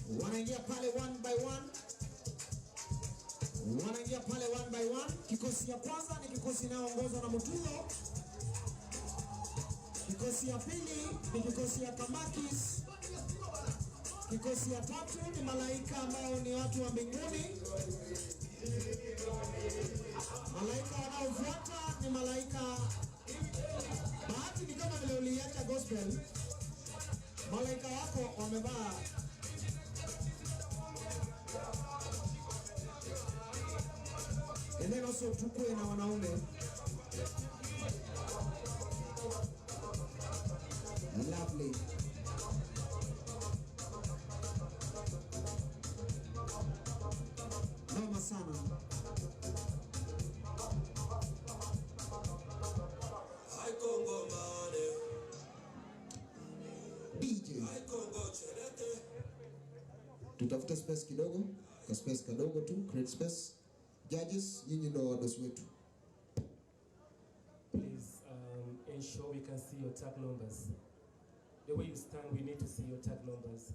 Wanaingia pale one by one, wanaingia pale one by one. Kikosi ya kwanza ni kikosi inayoongozwa na Mutuo. Kikosi ya pili ni kikosi ya Kamakis. Kikosi ya tatu ni malaika ambao ni watu wa mbinguni. Malaika wanaofuata ni malaika. Bahati ni kama vile uliacha gospel, malaika wako wamevaa. And then also tukue na wanaume. Lovely. Noma sana. Ai Congo mane, DJ. Ai Congo chelete. Tutafute space kidogo, ka space kadogo tu, create space. Judges, nyinyi ndo wadosi wetu. Please ensure we can see your tag numbers. The way you stand, we need to see your tag numbers.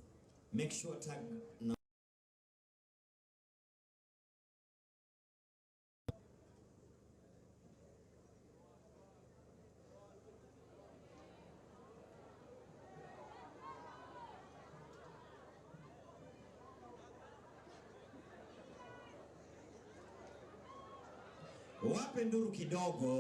Make sure tag number. Wape nduru kidogo.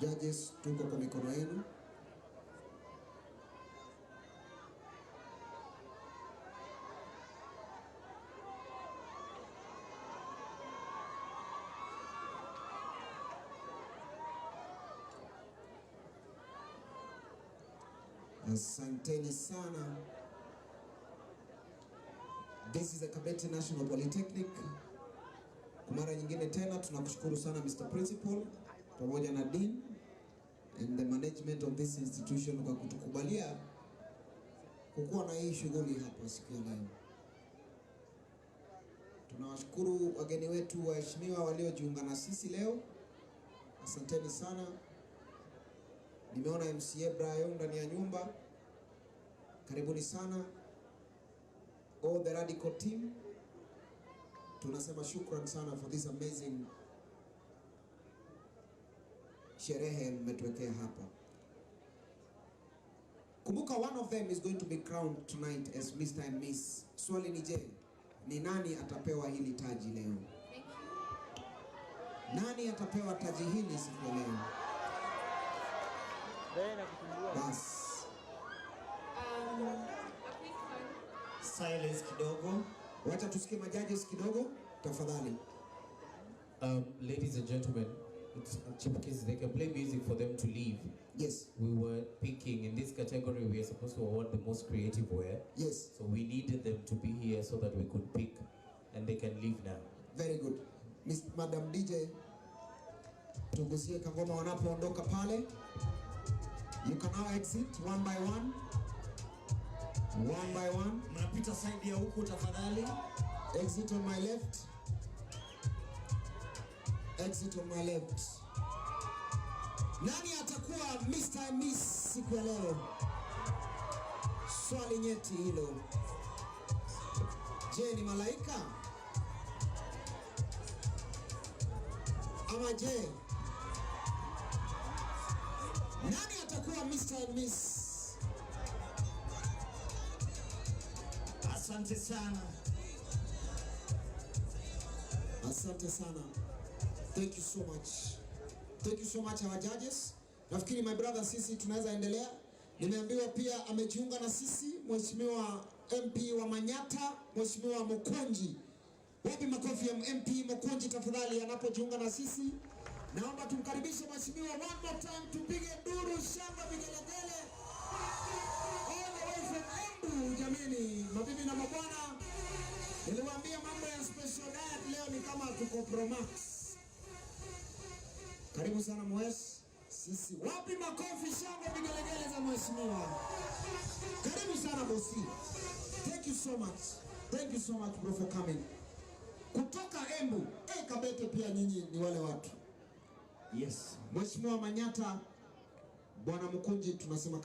Judges, tuko kwa mikono yenu. Asanteni sana. This is the Kabete National Polytechnic. Kwa mara nyingine tena tunakushukuru sana, Mr. Principal, pamoja na Dean and the management of this institution, kwa kutukubalia kukuwa na hii shughuli hapa siku ya leo. Tunawashukuru wageni wetu waheshimiwa waliojiunga na sisi leo. Asanteni sana. Nimeona MCA Brian ndani ya nyumba. Karibuni sana. All the Radical team. Tunasema shukran sana for this amazing sherehe mmetuwekea hapa. Kumbuka, one of them is going to be crowned tonight as Mr. and Miss. Swali ni je, ni nani atapewa hili taji leo? Nani atapewa taji hili siku ya leo? Bas. A quick one. Silence kidogo. Wacha tusikie majudges kidogo tafadhali. Ladies and gentlemen, it's Chipukeezy, they can play music for them to leave. We were picking, in this category, we are supposed to award the most creative wear. So we needed them to be here so that we could pick, and they can leave now. Very good. Miss Madam DJ, tugusie kangoma wanapoondoka pale. You can now exit one by one. One by one. Mnapita side ya huku tafadhali. Exit on my left. Exit on my left. Nani atakuwa Mr. and Miss siku ya leo? Swali nyeti hilo. Je, ni malaika? Ama je, nani atakuwa Mr. and Miss? Asante sana. Asante sana. Thank you so much. Thank you so much, our judges. Nafikiri, my brother, sisi tunaweza endelea. Nimeambiwa pia amejiunga na sisi Mheshimiwa MP wa Manyatta, Mheshimiwa Mukunji. Wapi makofi ya MP Mukunji tafadhali anapojiunga na sisi? Naomba tumkaribishe mheshimiwa one more time, tupige nduru, shangwe, vigelegele all the way from Embu. Jameni, mabibi na mabwana, niliwaambia mambo ya special diet leo ni kama tuko Pro Max. Karibu sana Mwesh. Sisi wapi makofi, shangwe, vigelegele za mheshimiwa. Karibu sana bosi. Thank you so much. Thank you so much, bro, for coming. Kutoka Embu. Eh, Kabete pia nyinyi ni wale watu. Yes. Mheshimiwa Manyata, Bwana Mkunji, tunasema karibu.